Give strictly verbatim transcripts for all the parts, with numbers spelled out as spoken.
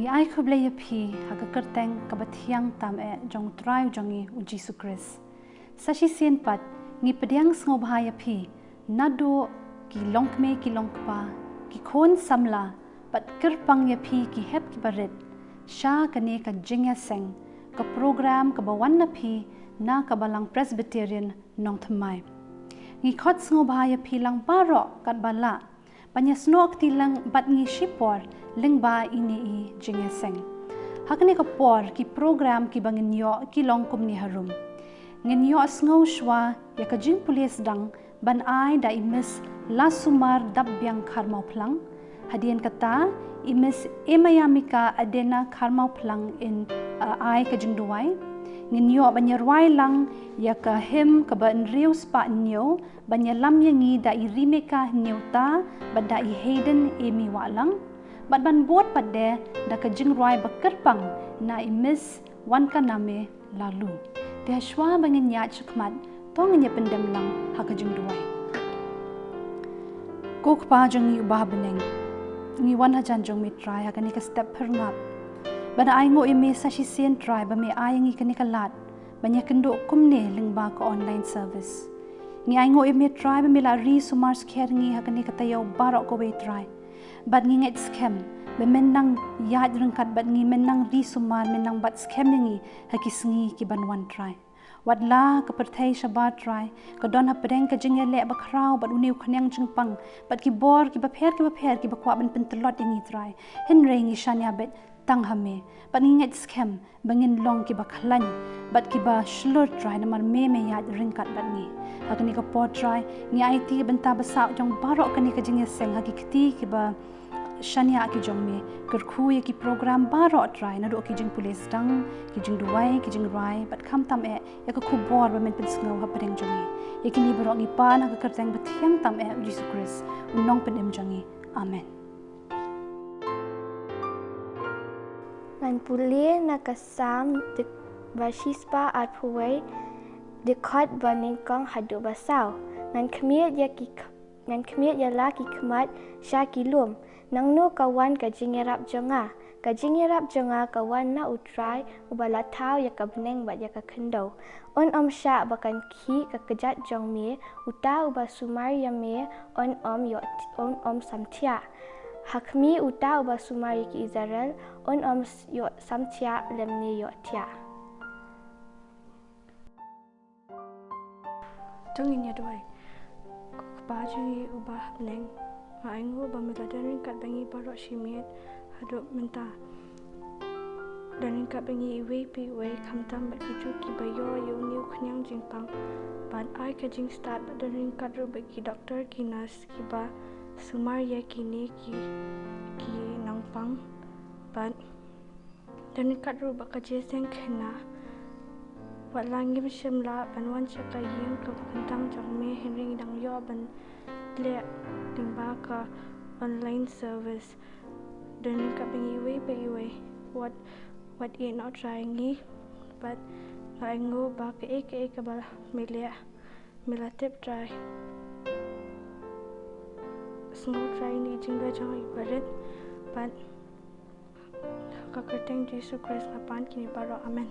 Ngi ai khublei ïa phi ha ka kyrteng kaba thiang tam eh jong u Trai jong ngi u Jisu Khrist. Sa shisien pat ngi pdiang sngewbha ïa phi naduh ki longkmie ki longkpa, ki khun samla, bad kyrpang ïa phi ki hep ki barit sha kane ka jingïaseng, ka program kaba wan na phi na ka Balang Presbyterian Nongthymmai. Ngi khot sngewbha ïa phi lang baroh katba lah ban ïasnoh kti lang bad ngi shipor lyngba ine i jingïaseng. Ha kane ka por ki program kiba ngin ïoh ki long kumne harum. Ngin ïoh sngew shuwa ïa ka jingpule sdang ban ai da i Miss Lasumar Dapbiang Kharmawphlang. Hadien kata i Miss Emayamika Adena Kharmawphlang in, uh, ai ka jingduwai. Ngin ïoh ban ïarwai lang ïa ka hymn kaba hynriew spah hynñiew ban ïalam ïa ngi da i Rimeka Hynñiewta bad da i Hayden Amy Wahlang. Bad ban bud pat de da ka jingrwai ba kyrpang na i Miss Wankaname Lalu. Te shuwa ba ngin ïaid shakhmat, to ngin ïa pyndem lang ha ka jingduwai. Ko Kpa jong ngi uba ha bneng, ngi wan hajan jong me Trai ha kane ka step phyrngap. Ba ngi ainguh ïa me sa shisien Trai ba me ai ïa ngi kane ka lad ban ïakynduh kumne lyngba ka online service. Ngi ainguh ïa me Trai ba me la ri sumar skhem ngi ha kane ka taïew baroh kawei Trai. Bad ngi ngeit skhem ba men nang ïaid ryngkat bad ngi, men nang ri sumar, men nang bat skhem ïa ngi ha ki sngi ki ban wan Trai. Wat la ka pyrthei shabar Trai ka don hapdeng ka jingïaleh bakhraw bad une u khñiang jingpang bad ki bor kiba pher kiba pher kiba kwah ban pyntlot ïa ngi Trai. Hynrei ngi shaniah beit tang ha me bad ngi ngeit skhem ba ngin long kiba khlaiñ bad kiba shlur Trai namar me me ïaid ryngkat bad ngi. Ha kane ka por Trai ngi aiti bynta ba sah jong baroh kane ka jingïaseng ha ki kti kiba shaniah ki jong me. Kyrkhu ïa ki program baroh Trai naduh ki jingpule sdang, ki jingduwai, ki jingrwai bad khamtam eh ïa ka khubor ba men pynsngew hapdeng jong ngi. Ïa kine baroh ngi pan ha ka kyrteng ba thiang tam eh u Jisu Khrist u nongpynim jong ngi. Amen. Ngan pule na ka Salm de, ba shispah arphew wei, dkhot ba nyngkong haduh ba saw. Ngan khmied ïa ki kh-, ngan khmied ïa la ki khmat sha ki lum. Nangno ka wan ka jingïarap jong nga? Ka jingïarap jong nga ka wan na u Trai uba la thaw ïa ka bneng bad ïa ka khyndew. Un ym shah ba kan khih ka kjat jong me, uta uba sumar ïa me un ym ïoh, un ym samthiah. Ha khmih uta uba sumar ïa ki Israel un ym s-, ïoh samthiah lymne ïoh thiah. To ngin ïa duwai. Ko Kpa jong ngi uba ha bneng, nga ainguh ba me la don ryngkat bad ngi baroh shi miet haduh mynta. Don ryngkat bad ngi iwei pa iwei khamtam bad kito kiba ïoh ïa une u khñiang jingpang. Bad ai ka jingstad bad don ryngkat ruh bad ki doktor ki nurse kiba sumar ïa kine ki, ki nongpang. Bad don ryngkat ruh bad ka jingïaseng khynnah. Wat la ngim shym lah ban wan sha ka ïing kaba kyntang jong me hynrei ngi dang ïoh ban leh lyngba ka online service. Don ryngkat bad ngi iwei pa iwei. Wat, wat ïehnoh Trai ïa ngi. Bad nga ainguh ba kaei kaei kaba me leh me la tip Trai. Sngewthuh Trai ïa kine ki jingduwai jong ngi barit. Bad ha ka kyrteng Jisu Khrist nga pan kine baroh. Amen.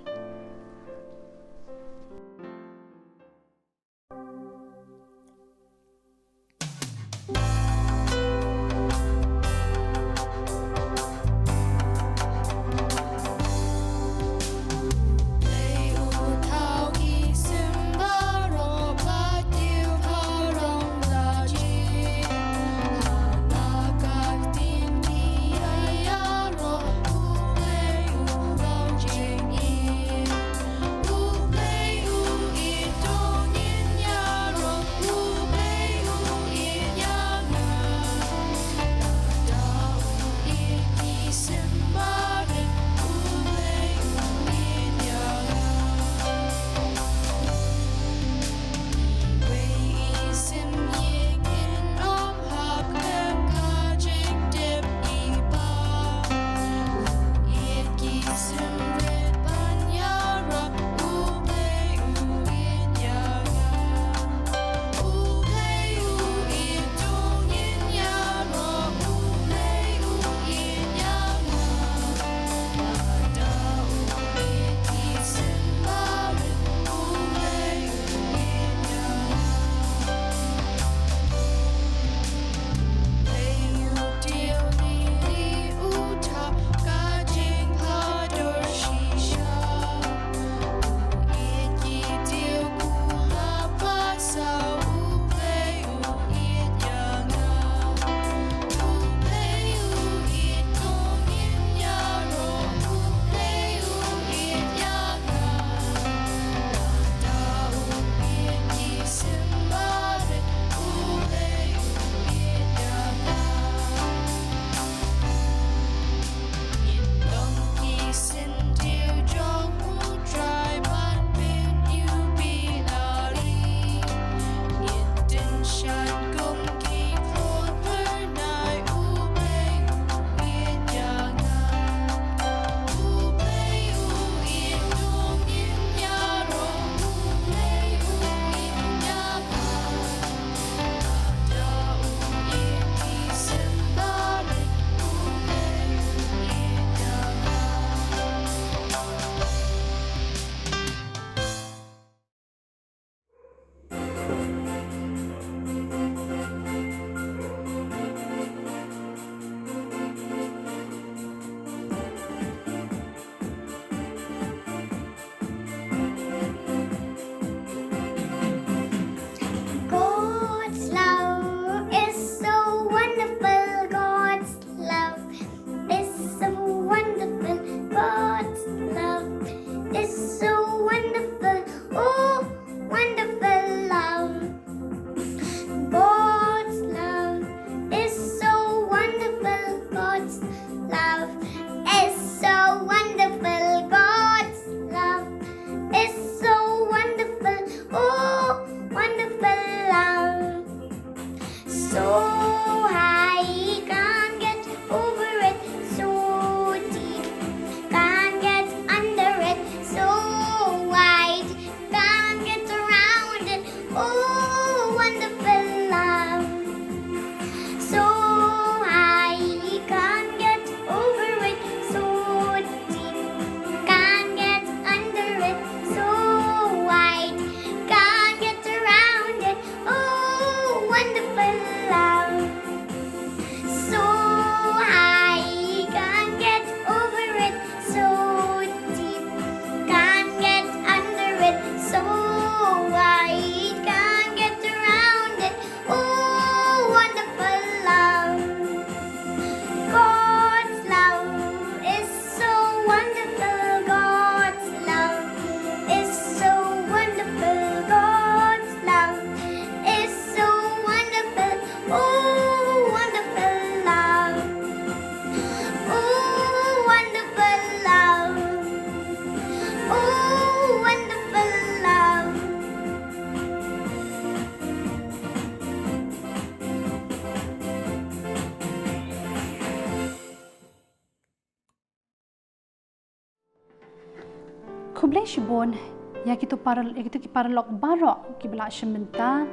Khublei shibun ïa kito para, ïa kito ki paralok baroh kiba la shim bynta,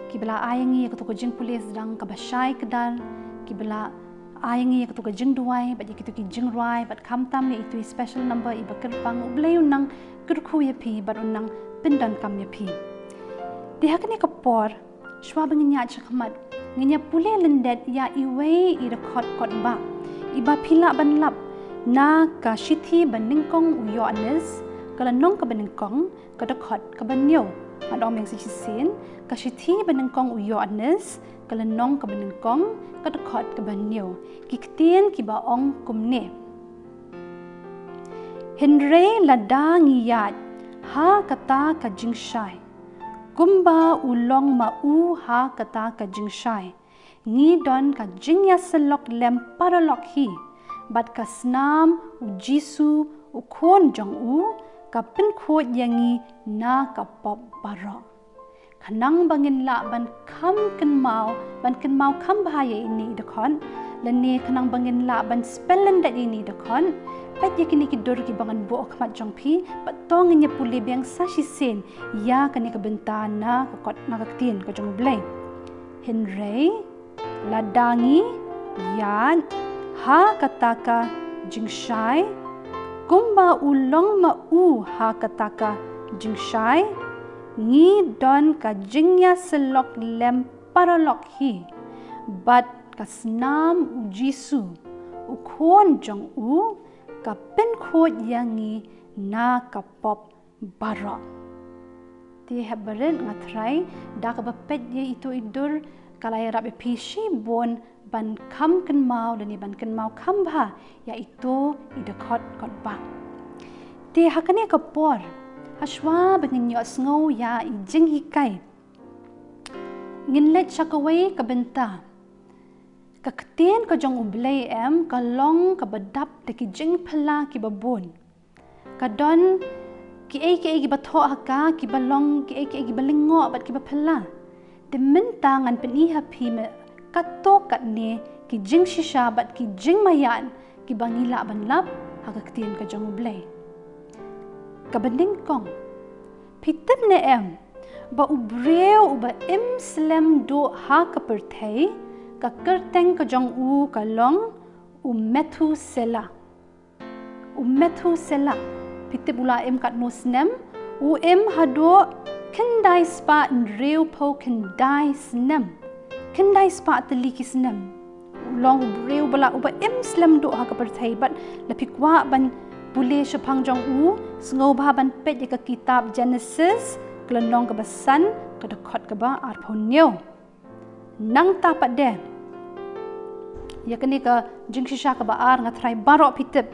kiba la ai ïa ngi ïa kato ka jingpule sdang kaba shai kdar, kiba la ai ïa ngi ïa kato ka jingduwai bad ïa kito ki jingrwai bad khamtam ïa ito i special number iba kyrpang. U Blei un nang kyrkhu ïa phi bad un nang pyndonkam ïa phi. Te ha kane ka por, shuwa ba ngin ïaid shakhmat, ngin ïa pule lyndet ïa iwei i dkhot kot ba iba phi lah ban lap na ka shithi banyngkong u Ïoannis, ka lynnong kaba nyngkong, ka dkhot kaba hynñiew. Ngan ong biang sa shisien, ka shithi banyngkong u Ïoannis, ka lynnong kaba nyngkong, ka dkhot kaba hynñiew. Ki ktien kiba ong kumne: Hynrei lada ngi ïaid ha kata ka jingshai kumba u long ma u ha kata ka jingshai, ngi don ka jingïasyllok lem paralok hi bad ka snam u Jisu u Khun jong u ka pynkhuid ïa ngi na ka pop baroh. Khnang ba ngin lah ban kham kynmaw, ban kynmaw kham bha ïa ine i dkhot, lane khnang ba ngin lah ban spell lyndet ïa ine i dkhot, peit ïa kine ki dur kiba ngan buh ha khmat jong phi bad to ngin ïa pule biang sa shisien ïa kane ka bynta na ka kot, na ka ktien ka jong U Blei. Hynrei lada ngi ïaid ha kata ka jingshai kumba u long ma u ha kata ka jingshai, ngi don ka jingïasyllok lem paralok hi bad ka snam u Jisu u Khun jong u ka pynkhuid ïa ngi na ka pop baroh. Te hep barit nga tharai da kaba peit ïa ito i dur ka la ïarap ïa phi shibun ban kham kynmaw lane ban kynmaw kham bha ïa ito i dkhot kot ba. Te ha kane ka por, ha shuwa ba ngin ïohsngew ïa i jinghikai, ngin leit sha kawei ka bynta. Ka ktien ka jong U Blei em ka long kaba dap da ki jingphylla kiba bun. Ka don kiei kiei kiba thoh ha ka, kiba long kiei kiei kiba lyngngoh bad kiba phylla. Te mynta ngan pyni ha phi me katto katne ki jingshisha bad ki jingmaïan kiba ngi lah ban lap ha ka ktien ka jong U Blei. Kaba nyngkong, phi tip ne em ba u briew uba im slem duh ha ka pyrthei, ka kyrteng ka jong u ka long u Methuselah. U Methuselah, phi tip u la im katno snem? U im haduh khyndai spah hynriewphew khyndai snem. Khyndai spah tylli ki snem. U long u briew ba la, uba im slem duh ha ka pyrthei bad lada phi kwah ban pule shaphang jong u, sngewbha ban peit ïa ka kitab Genesis, ka lynnong kaba san, ka dkhot kaba arphew hynñiew. Nangta pat de, ïa kane ka jingshisha kaba ar nga tharai baroh phi tip.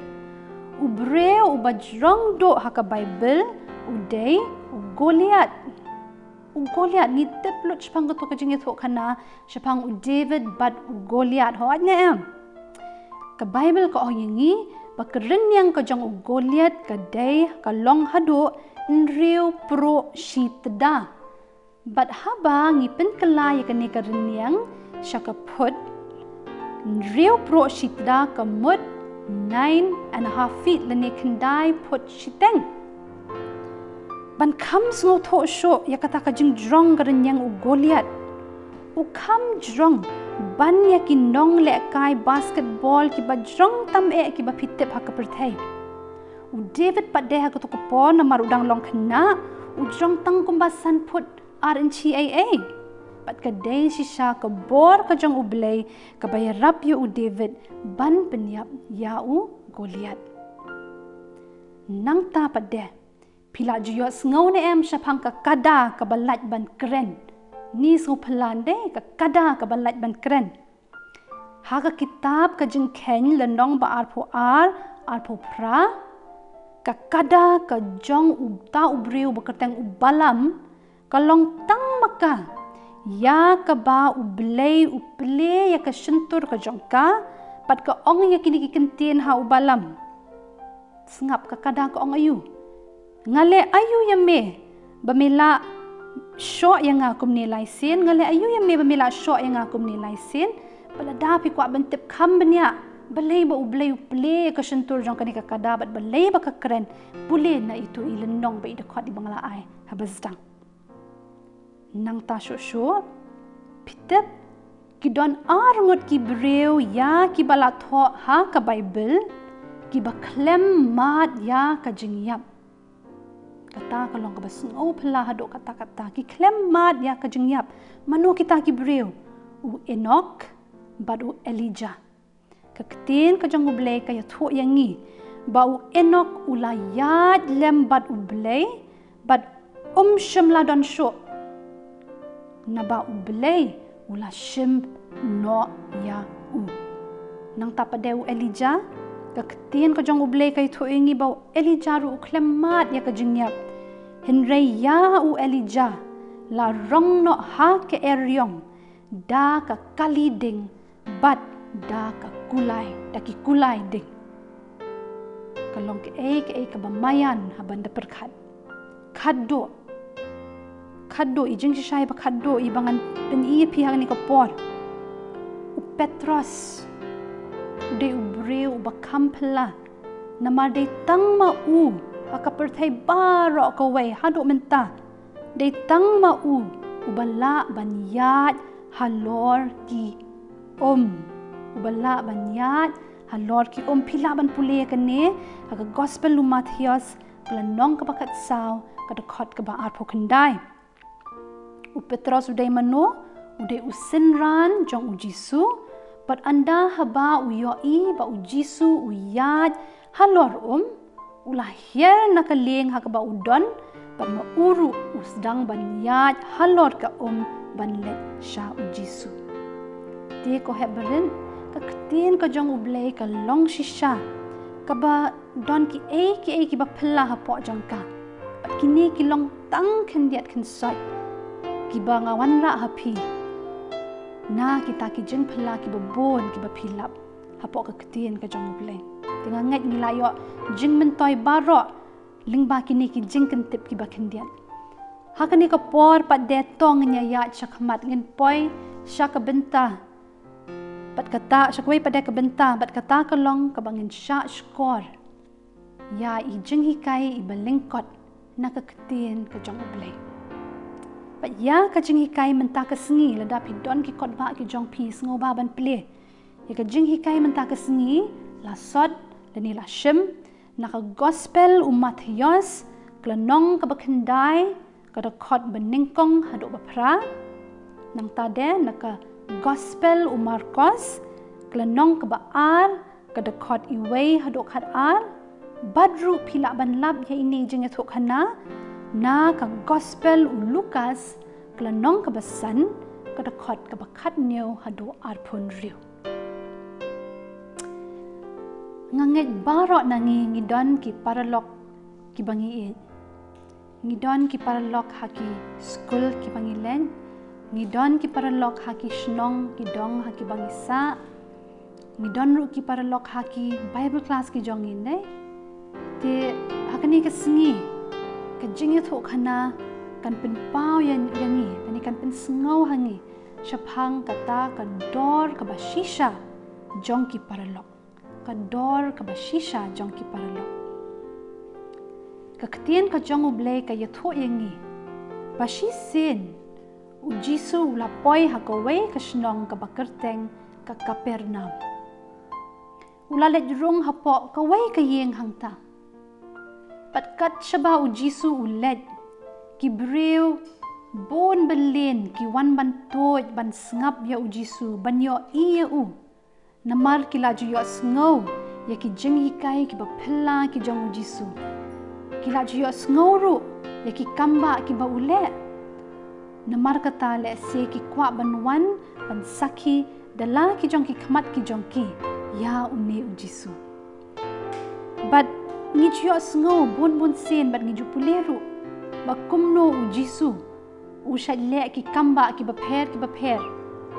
U briew uba jrong duh ha ka Baibl u dei u Goliath. U Goliath, ngi tip lut shaphang kato ka jingïathuhkhana shaphang u David bad u Goliath, hooid ne em? Ka Baibl ka ong ïa ngi ba ka rynïeng ka jong u Goliath ka dei, ka long haduh hynriew pruh shi tda. Bad haba ngi pynkylla ïa kane ka rynïeng sha ka phut, hynriew pruh shi tda ka mut nine and a half feet lane khyndai phut shiteng. Ban kham sngewthuh shuh ïa kata ka jingjrong ka rynïeng u Goliath, u kham jrong ban ïa ki nonglehkai basketball kiba jrong tam eh kiba phi tip ha ka pyrthei. U David pat de ha kato ka por, namar u dang long khynnah, u jrong tang kumba san phut ar inchi ei ei. Bad ka dei shisha ka bor ka jong U Blei kaba ïarap ïa u David ban pynïap ïa u Goliath. Nangta pat de, phi la ju ïohsngew ne em shaphang ka kada kaba lait ban kren? Ngi sngewphylla de, ka kada kaba lait ban kren. Ha ka kitab ka Jingkheiñ lynnong ba arphew ar, arphew phra, ka kada ka jong uta u briew ba kyrteng u Balaam, ka long tang ma ka ïa kaba U Blei u plie ïa ka shyntur ka jong ka, bad ka ong ïa kine ki kyntien ha u Balaam. Sngap ka kada ka ong aïu. Nga leh aïu ïa me ba me la shoh ïa nga kumne lai sien, nga leh aïu ïa me ba me la shoh ïa nga kumne lai sien. Bad lada phi kwah ban tip kham bniah, Balei ba U Blei u plie ïa ka shyntur jong kane ka kada bad balei ba ka kren pule na itu i lynnong bad i dkhot iba nga la ai haba sdang. Nangta shuh shuh, phi tip, ki don ar ngut ki briew ïa kiba la thoh ha ka Baibl, kiba khlem mad ïa ka jingïap. Kata ka long kaba sngewphylla haduh katta katta, ki khlem mad ïa ka jingïap. Mano kita ki briew? U Enok bad u Elijah. Ka ktien ka jong U Blei ka ïathuh ïa ngi ba u Enok u la ïaid lem bad U Blei, bad um shym la don shuh, naba U Blei u la shim noh ïa u. Nangta pat de u Elijah, ka ktien ka jong U Blei ka ïathuh ïa ngi ba u Elijah ruh u khlem mad ïa ka jingïap. Hynrei ïa u Elijah la rong noh ha ka eriong da ka kali ding bad da ka kulai, da ki kulai ding. Ka long kaei kaei kaba maïan haba nda pyrkhat. Khatduh, khatduh, i jingshisha iba khatduh iba ngan pyni ïa phi ha kane ka por. U Petros u dei u briew uba kham phylla. Namar dei tang ma u ha ka pyrthei baroh kawei haduh mynta, dei tang ma u uba lah ban ïaid halor ki um. Uba lah ban ïaid halor ki um. Phi lah ban pule ïa kane ha ka Gospel u Mathaios, ka lynnong kaba khatsaw, ka dkhot kaba arphew khyndai. U Petros u dei mano? U dei u synran jong u Jisu. Bad ynda haba u ïohi ba u Jisu u ïaid halor um, u la hiar na ka lieng ha kaba u don, bad ma u ruh u sdang ban ïaid halor ka um ban leit sha u Jisu. Te ko heh barit, ka ktien ka jong U Blei ka long shisha kaba don kiei kiei kiba phylla hapoh jong ka. Bad kine ki long tang khyndiat khynsoit kiba nga wanrah ha phi na kita ki jingphylla kiba bun kiba phi lap hapoh ka ktien ka jong U Blei. Te nga ngeit ngi la ïoh jingmyntoi baroh lyngba kine ki jingkyntip kiba khyndiat. Ha kane ka por pat de to ngin ïaid shakhmat, ngin poi sha ka bynta. Bad kata, sha kawei pat de ka bynta, bad kata ka long kaba ngin shah shkor ïa i jinghikai iba lyngkot na ka ktien ka jong U Blei. Bad ïa ka jinghikai mynta ka sngi, lada phi don ki kot bah ki jong phi, sngewbha ban plie ïa ka jinghikai mynta ka sngi, la sot lane la shim na ka Gospel u Mathaios, ka lynnong kaba khyndai, ka dkhot ba nyngkong haduh ba phra. Nangta de na ka Gospel u Markos, ka lynnong kaba ar, ka dkhot iwei haduh khatar. Bad ruh phi lah ban lap ïa ine i jingïathuhkhana na ka Gospel u Lukas, ka lynnong kaba san, ka dkhot kaba khathynñiew haduh arphew hynriew. Nga ngeit baroh na ngi ngi don ki paralok kiba ngi ïeit. Ngi don ki paralok ha ki skul kiba ngi leit. Ngi don ki paralok ha ki shnong ki dong ha kiba ngi sah. Ngi don ruh ki paralok ha ki Bible class ki jong ngi, ne? Te ha kane ka sngi ka jingïathuhkhana kan pynpaw ïa, ïa ngi, kane kan pynsngew ha ngi shaphang kata ka dor kaba shisha jong ki paralok. Ka dor kaba shisha jong ki paralok. Ka ktien ka jong U Blei ka ïathuh ïa ngi ba shisien u Jisu u la poi ha kawei ka shnong kaba kyrteng ka Kapernaum. U la leit rung hapoh kawei ka ïing hangta. Bad kat shaba u Jisu u leit, ki briew bun byllieng ki wan ban tuid ban sngap ïa u Jisu, ban ïohi ïa u. Namar ki la ju ïohsngew ïa ki jinghikai kiba phylla ki jong u Jisu. Ki la ju ïohsngew ruh ïa ki kambah kiba u leh. Namar kata lehse ki kwah ban wan ban sakhi da la ki jong ki khmat ki jong ki ïa une u Jisu. Bad ngi ju ïohsngew bun bun sien bad ngi ju pule ruh ba kumno u Jisu u shait leh ki kambah kiba pher kiba pher.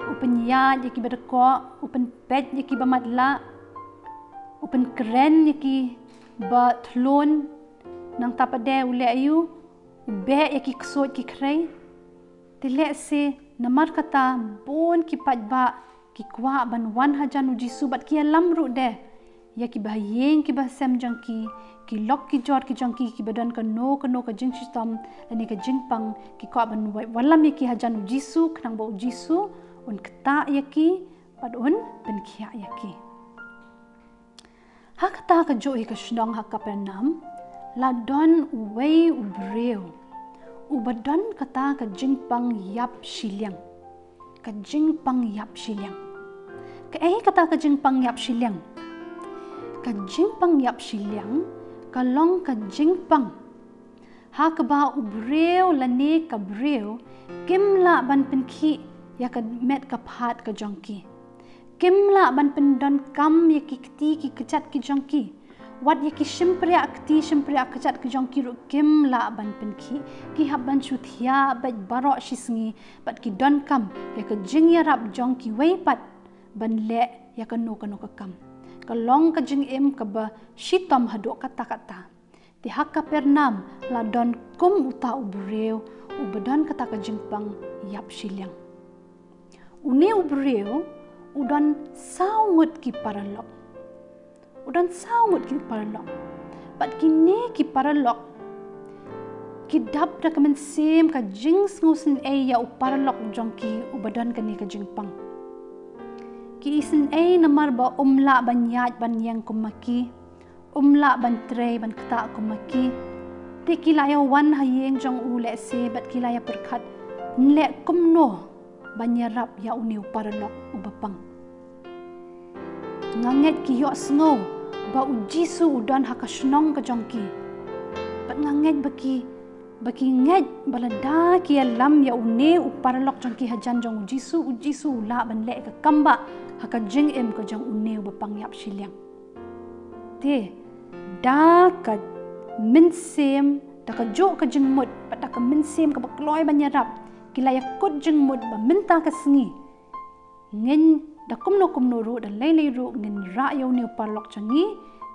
U pynïaid ïa kiba dkoh, u pynpeit ïa kiba matlah, u pynkren ïa kiba thlun, nangta pat de u leh aïu, u beh ïa ki ksuid ki khrei. Te lehse namar kata bun ki paidbah ki kwah ban wan hajan u Jisu bad ki ïalam ruh de ïa ki bahaïing ki bahasem jong ki, ki lok ki jor ki jong ki, ki ba don kano kano ka jingshitom lane ka jingpang, ki kwah ban wa-, wallam ïa ki hajan u Jisu, khnang ba u Jisu un ktah ïa ki bad un pynkhiah ïa ki. Ha kata ka juh hi ka shnong ha Kapernaum, la don uwei u briew uba don kata ka jingpang ïap shiliang. Ka jingpang ïap shiliang. Kaei kata ka jingpang ïap shiliang? Ka jingpang ïap shiliang ka long ka jingpang ha kaba u briew lane ka briew kim lah ban pynkhih ïa ka met ka phad ka jong ki. Kim lah ban pyndonkam ïa ki kti ki kjat ki jong ki. Wat ïa ki shympriah kti shympriah kjat ki jong ki ruh kim lah ban pynkhih. Ki hap ban shu thiah beit baroh shi sngi bad ki donkam ïa ka jingïarap jong kiwei pat ban leh ïa kano kano ka kam. Ka long ka jingim kaba shitom haduh katta katta. Te ha Kapernaum la don kum uta u briew uba don kata ka jingpang ïap shiliang. Une u briew u don saw ngut ki paralok. U don saw ngut ki paralok. Bad kine ki paralok ki dap da ka mynsiem ka jingsngewsynei ïa u paralok jong ki uba don kane ka jingpang. Ki isynei namar ba um lah ban ïaid ban ïeng kum ma ki. Um lah ban trei ban ktah kum ma ki. Te ki la ïa wan ha ïing jong u lehse bad ki la ïa pyrkhat, nleh kumno ban ïarap ïa une u paralok uba pang. Nga ngeit ki ïohsngew ba u Jisu u don ha ka shnong ka jong ki. Bad nga ngeit ba ki, ba ki ngeit ba lada ki ïalam ïa une u paralok jong ki hajan jong u Jisu, u Jisu u lah ban leh ka kambah ha ka jingim ka jong une uba pang ïap shiliang. Te da ka mynsiem, da ka juh ka jingmut bad da ka mynsiem kaba kloi ban ïarap, ki la ïa kut jingmut ba mynta ka sngi ngin da kumno kumno ruh, da lei lei ruh ngin rah ïa une u paralok jong ngi,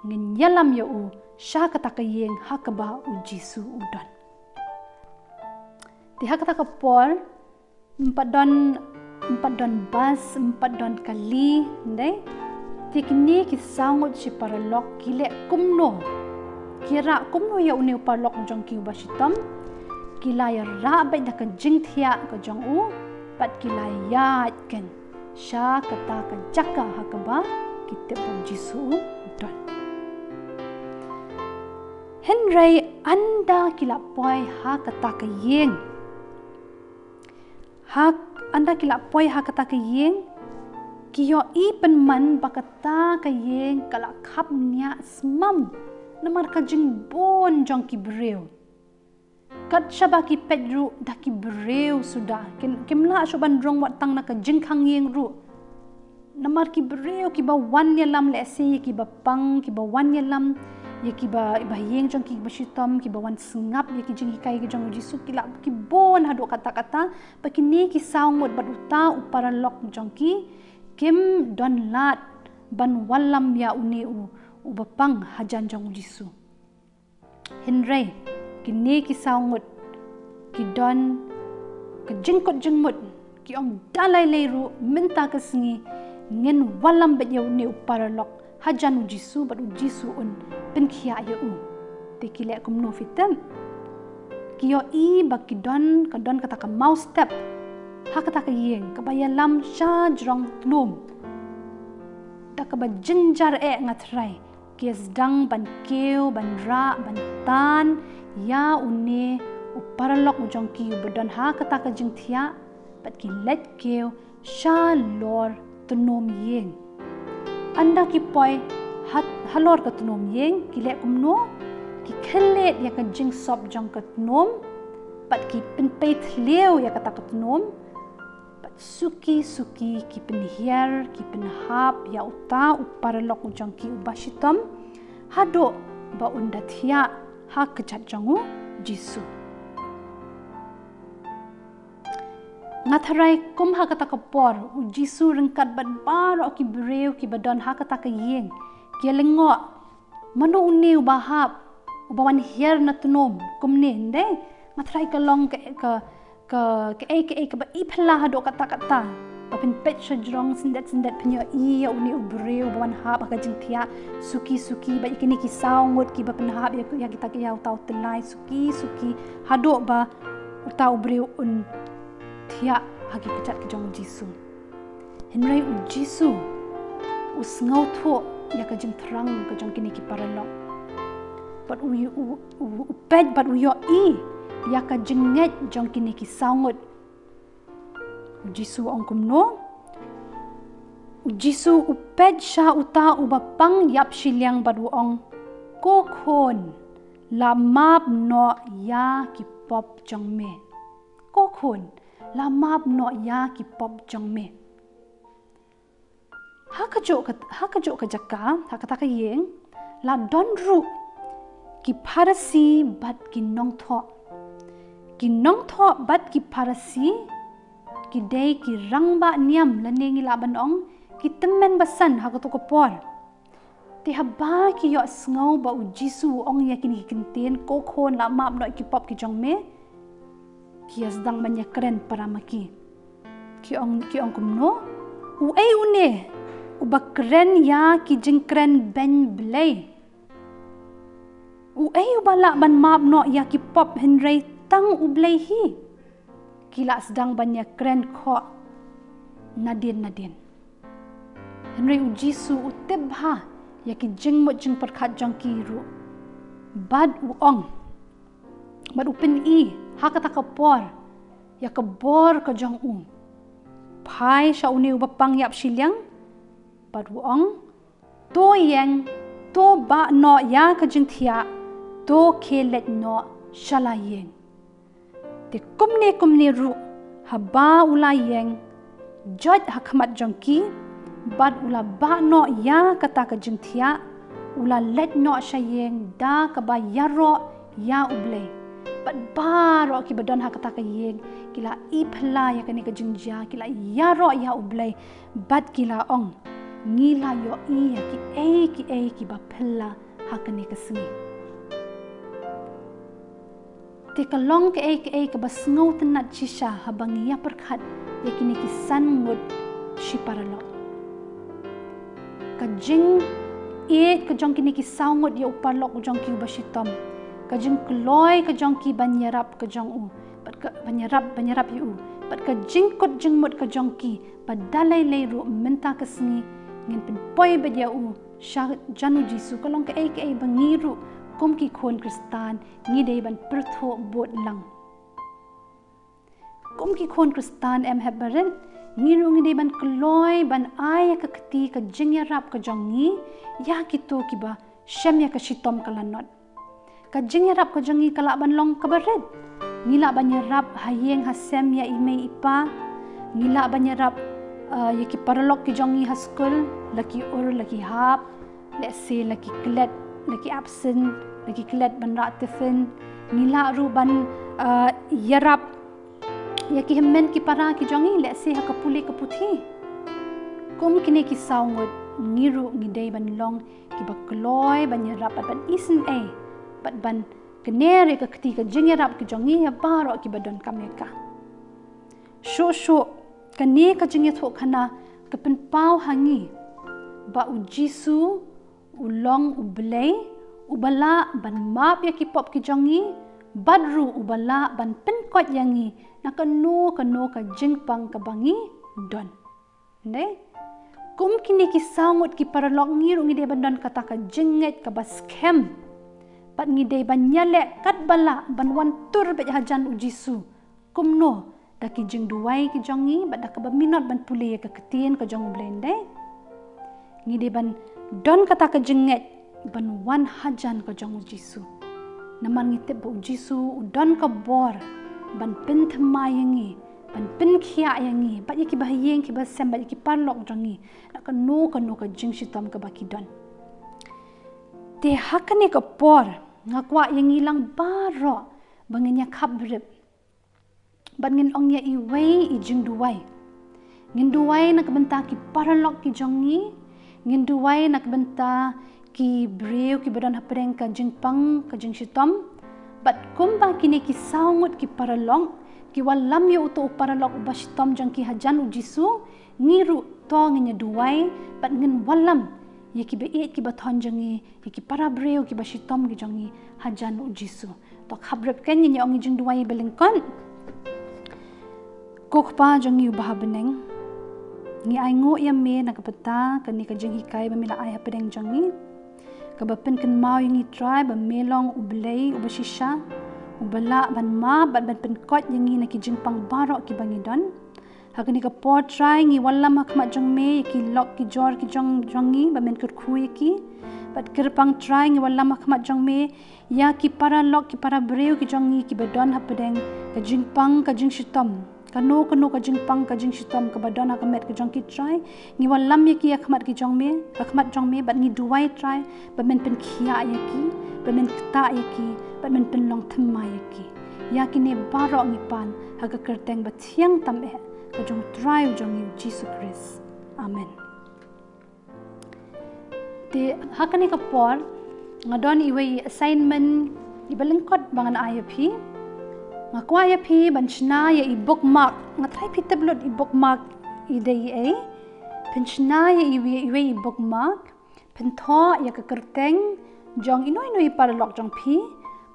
ngin ïalam ïa u sha kata ka ïing ha kaba u Jisu u don. Te ha kata ka por, ym pat don, ym pat don bus, ym pat don kali, ndei? Te kine ki saw ngut shi paralok ki leh kumno? Ki rah kumno ïa une u paralok jong ki uba shitom? Ki la ïa rah beit da ka jingthiah ka jong u bad ki la ïaid kein sha kata ka jaka ha kaba ki tip ba u Jisu u don. Hynrei ynda ki la poi ha kata ka ïing, ha, ynda ki la poi ha kata ka ïing, ki ïohi pynban ba kata ka ïing ka la khapniah smam namar ka jingbun jong ki briew. Kat shaba ki peit ruh da ki briew suda. Kim, kim lah shuh ban rung wat tang na ka jingkhang ïing ruh. Namar ki briew kiba wan ïalam lehse ïa kiba pang, kiba wan ïalam ïa kiba, ba ïing jong ki kiba shitom, kiba wan sngap ïa ki jinghikai ki jong u Jisu, ki la ki bun haduh katta katta, ba kine ki saw ngut bad uta u paralok jong ki kim don lad ban wallam ïa une u, uba pang hajan jong u Jisu. Hynrei kine ki saw ngut ki don ka jingkut jingmut, ki ong da lei lei ruh mynta ka sngi ngin wallam beit ïa une u paralok hajan u Jisu bad u Jisu un pynkhiah ïa u. Te ki leh kumno phi tip? Ki ïohi ba ki don, ka don kata ka mawstep ha kata ka ïing kaba ïalam sha jrong tnum. Da kaba jynjar eh nga tharai ki sdang ban kiew, ban rah, ban tan ïa une u paralok u jong ki uba don ha kata ka jingthiah, bad ki leit kiew shalor tnum ïing. Ynda ki poi ha, halor ka tnum ïing, ki leh kumno? Ki khyllied ïa ka jingsop jong ka tnum bad ki pynpei thliew ïa kata ka tnum. Bad suki suki ki pynhiar, ki pynhap ïa uta u paralok u jong ki uba shitom, haduh ba un da thiah ha kjat jong u Jisu. Nga tharai kum ha kata ka por u Jisu ryngkat bad baroh ki briew kiba don ha kata ka ïing ki ïa lyngngoh, mano une uba hap, uba wan hiar na tnum kumne, ndei? Nga tharai ka long ka, ka, ka, kaei kaei kaba i phylla haduh katta katta. Ba phin peit sha jrong, syndet syndet phin ïohi ïa une u briew ba wan hap ha ka jingthiah suki suki, bad ïa kine ki saw ngut kiba pynhap ïa, ïa kita ki, ïa uta u tyllai suki suki, haduh ba uta u briew un thiah ha ki kjat ki jong u Jisu. Hynrei u Jisu u sngewthuh ïa ka jingthrang ka jong kine ki paralok. Bad u, u, u, u peit bad u ïohi ïa ka jingngeit jong kine ki saw ngut. U Jisu u ong kumno? U Jisu u peit sha uta uba pang ïap shiliang bad u ong, "Ko khun, la map noh ïa ki pop jong me. Ko khun, la map noh ïa ki pop jong me." Ha kajuh ka, ha kajuh ka jaka, ha kata ka ïing, la don ruh ki Pharisi bad ki nongthoh. Ki nongthoh bad ki Pharisi ki dei ki rangbah niam, lane ngi lah ban ong ki tymmen basan ha kato ka por. Te haba ki ïohsngew ba u Jisu u ong ïa kine ki kyntien, "Ko khun, la map noh ïa ki pop ki jong me," ki ïa sdang ban ïa kren para ma ki. Ki ong, ki ong kumno? "Uei une uba kren ïa ki jingkren beiñ Blei? Uei uba lah ban map noh ïa ki pop hynrei tang U Blei hi?" Ki la sdang ban ïa kren khoh nadien nadien. Hynrei u Jisu u tip bha ïa ki jingmut jingpyrkhat jong ki ruh. Bad u ong, bad u pyni ha kata ka por ïa ka bor ka jong u. Phai sha une uba pang ïap shiliang, bad u ong, "To ïeng, to bah noh ïa ka jingthiah, to khie leit noh sha la ïing." Te kumne kumne ruh, haba u la ïeng, joit ha khmat jong ki, bad u la bah noh ïa kata ka jingthiah, u la leit noh sha ïing da kaba ïaroh ïa U Blei. Bad baroh kiba don ha kata ka ïing ki la i phylla ïa kane ka jingjia, ki la ïaroh ïa U Blei, bad ki la ong, "Ngi la ïohi ïa kiei kiei kiba phylla ha kane ka sngi." Te ka long kaei kaei kaba sngewtynnat shisha haba ngi ïa pyrkhat ïa kine ki san ngut shi paralok. Ka jingïeit ka jong kine ki saw ngut ïa u paralok u jong ki uba shitom. Ka jingkloi ka jong ki ban ïarap ka jong u. Bad ka, ban ïarap, ban ïarap ïa u. Bad ka jingkut jingmut ka jong ki, ba da lei lei ruh mynta ka sngi ngin pynpoi beit ïa u sha jan u Jisu. Ka long kaei kaei ba ngi ruh kum ki khun Khristan ngi dei ban pyrthuh bud lang. Kum ki khun Khristan, em hep ba rit, ngi ruh ngi dei ban kloi ban ai ïa ka kti ka jingïarap ka jong ngi ïa kito kiba shem ïa ka shitom ka lanot. Ka jingïarap ka jong ngi ka lah ban long kaba rit. Ngi lah ban ïarap ha ïing ha sem ïa i mei i pa. Ngi lah ban ïarap, uh, ïa ki paralok ki jong ngi ha skul, la ki ur la ki hap, lehse la ki klet, la ki absent, la ki klet ban rah tiffin. Ngi lah ruh ban, uh, ïarap ïa ki hynmen ki para ki jong ngi, lehse ha ka pule ka puthi. Kum kine ki saw ngut, ngi ruh ngi dei ban long kiba kloi ban ïarap bad ban isynei bad ban kner ïa ka kti ka jingïarap ki jong ngi ïa baroh kiba donkam ïa ka. Shuh shuh, kane ka jingïathuhkhana ka pynpaw ha ngi ba u Jisu u long U Blei uba lah ban map ïa ki pop ki jong ngi, bad ruh uba lah ban pynkoit ïa ngi na kano kano ka jingpang kaba ngi don. Dei? Kum kine ki saw ngut ki paralok, ngi ruh ngi dei ban don kata ka jingngeit kaba skhem. Bad ngi dei ban ïaleh katba lah ban wan tur beit hajan u Jisu. Kumno? Da ki jingduwai ki jong ngi, bad da kaba minot ban pule ïa ka ktien ka jong U Blei, dei? Ngi dei ban don kata ka jingngeit ban wan hajan ka jong u Jisu. Namar ngi tip ba u Jisu u don ka bor ban pynthymmai ïa ngi, ban pynkhiah ïa ngi, bad ïa kiba ha ïing kiba sem, bad ïa ki paralok jong ngi, na kano kano ka jingshitom kaba ki don. Te ha kane ka por, nga kwah ïa ngi lang baroh ba ngin ïa khapbrip. Bad ngin ong ïa iwei i jingduwai. Ngin duwai na ka bynta ki paralok ki jong ngi. Ngin duwai na ka bynta ki briew kiba don hapdeng ka jingpang ka jingshitom. Bad kumba kine ki saw ngut ki paralok, Ki wallam ïa uto u paralok uba shitom jong ki hajan u Jisu, ngi ruh to ngin ïa duwai, bad ngin wallam ïa kiba ïeit kiba thon jong ngi, ïa ki para briew kiba shitom ki jong ngi hajan u Jisu. To khap rep ken ngin ïa ong i jingduwai ba lyngkot. Ko Kpa jong ngi uba ha bneng, ngi ainguh ïa me na ka bynta kane ka jinghikai ba me la ai hapdeng jong ngi, kaba pynkynmaw ïa ngi Trai ba me long U Blei uba shisha, uba lah ban map bad ban pynkhiah ïa ngi na ki jingpang baroh kiba ngi don. Ha kane ka por Trai ngi wallam ha khmat jong me ïa ki lok ki jor ki jong jong ngi ba men kyrkhu ïa ki. Bad kyrpang Trai ngi wallam ha khmat jong me ïa ki paralok ki para briew ki jong ngi kiba don hapdeng ka jingpang ka jingshitom. Kano kano ka jingpang ka jingshitom kaba don ha ka met ka jong ki Trai, ngi wallam ïa ki ha khmat ki jong me, ha khmat jong me, bad ngi duwai Trai ba men pynkhiah ïa ki, ba men ktah ïa ki, bad men pynlong thymmai ïa ki. Ïa kine baroh ngi pan ha ka kyrteng ba thiang tam eh ka jong Trai u jong ngi u Jisu Khrist. Amen. Te ha kane ka por nga don iwei i assignment iba lyngkot ba ngan ai ïa phi. Nga kwah ïa phi ban shna ïa i bookmark. Nga tharai phi tip lut i bookmark i dei ei. Phin shna ïa iwei iwei i bookmark. Phin thoh ïa ka kyrteng jong ino ino i paralok jong phi.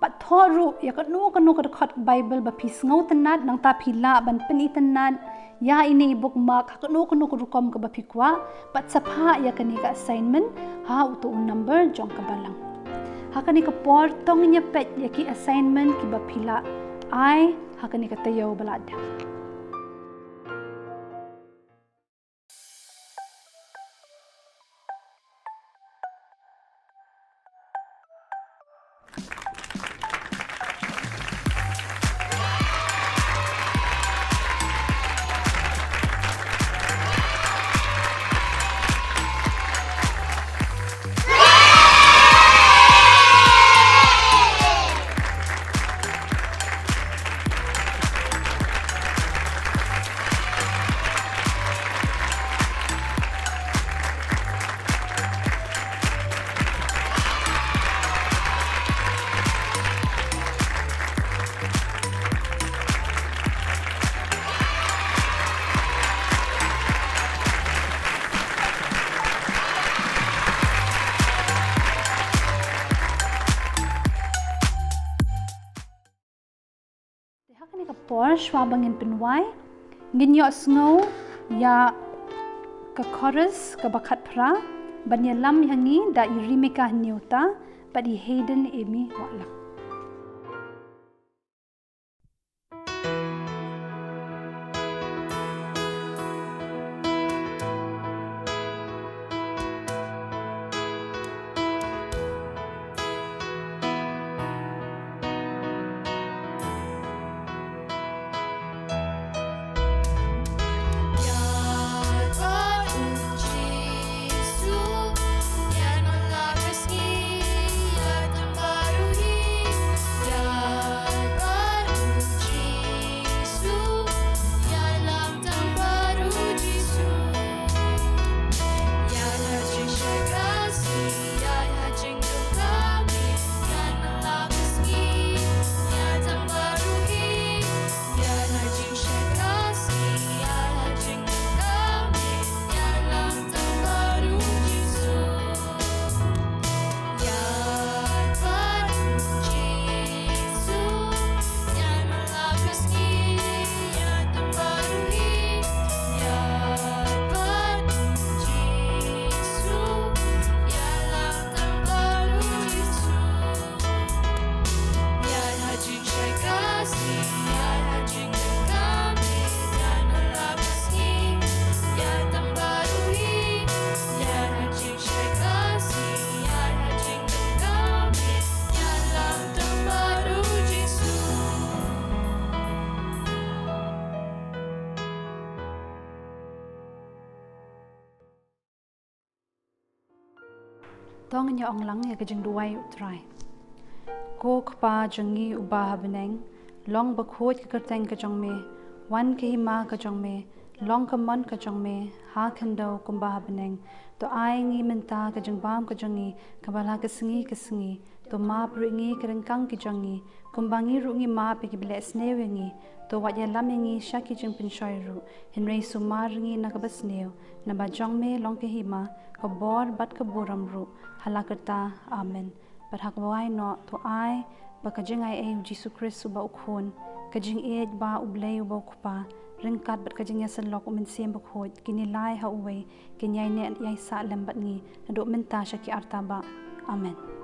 Bad thoh ruh ïa kano kano ka dkhot Baibl ba phi sngewtynnad, nangta phi lah ban pynitynnad ïa ine i bookmark ha kano kano ka rukom kaba phi kwah, bad sa phah ïa kane ka assignment ha uto u number jong ka balang. Ha kane ka por to ngin ïa peit ïa ki assignment kiba phi la ai ha kane ka taïew ba la dep. Te ha kane ka por shuwa ba ngin pynwai, ngin ïohsngew ïa ka chorus kaba khatphra, ban ïalam ïa ngi da i Rimika Hynñiewta bad i Hayden Amy Wahlang. To ngin ïa ong lang ïa ka jingduwai U Trai. Ko Kpa jong ngi uba ha bneng, long bakhuid ka kyrteng ka jong me, wan ka hima ka jong me, long ka mon ka jong me, ha khyndew kumba ha bneng. To ai ngi mynta ka jingbam ka jong ngi kaba la ka sngi ka sngi. To map ruh ïa ngi ki ryngkang ki jong ngi, kumba ngi ruh ngi map ïa kiba leh sniew ïa ngi. To wat ïalam ïa ngi sha ki jingpynshoi ruh, hynrei sumar ngi na kaba sniew, naba jong me long ka hima, ka bor bad ka burom ruh, ha la katta. Amen. Bad ha kaba wai noh, to ai ba ka jingaiei u Jisu Khrist uba u Khun, ka jingïeit ba u Blei uba u Kpa, ryngkat bad ka jingïasyllok u Mynsiem Bakhuid, kin ïalai ha uwei, kin ïaineh ïaisah lem bad ngi, naduh mynta sha ki arta bah. Amen.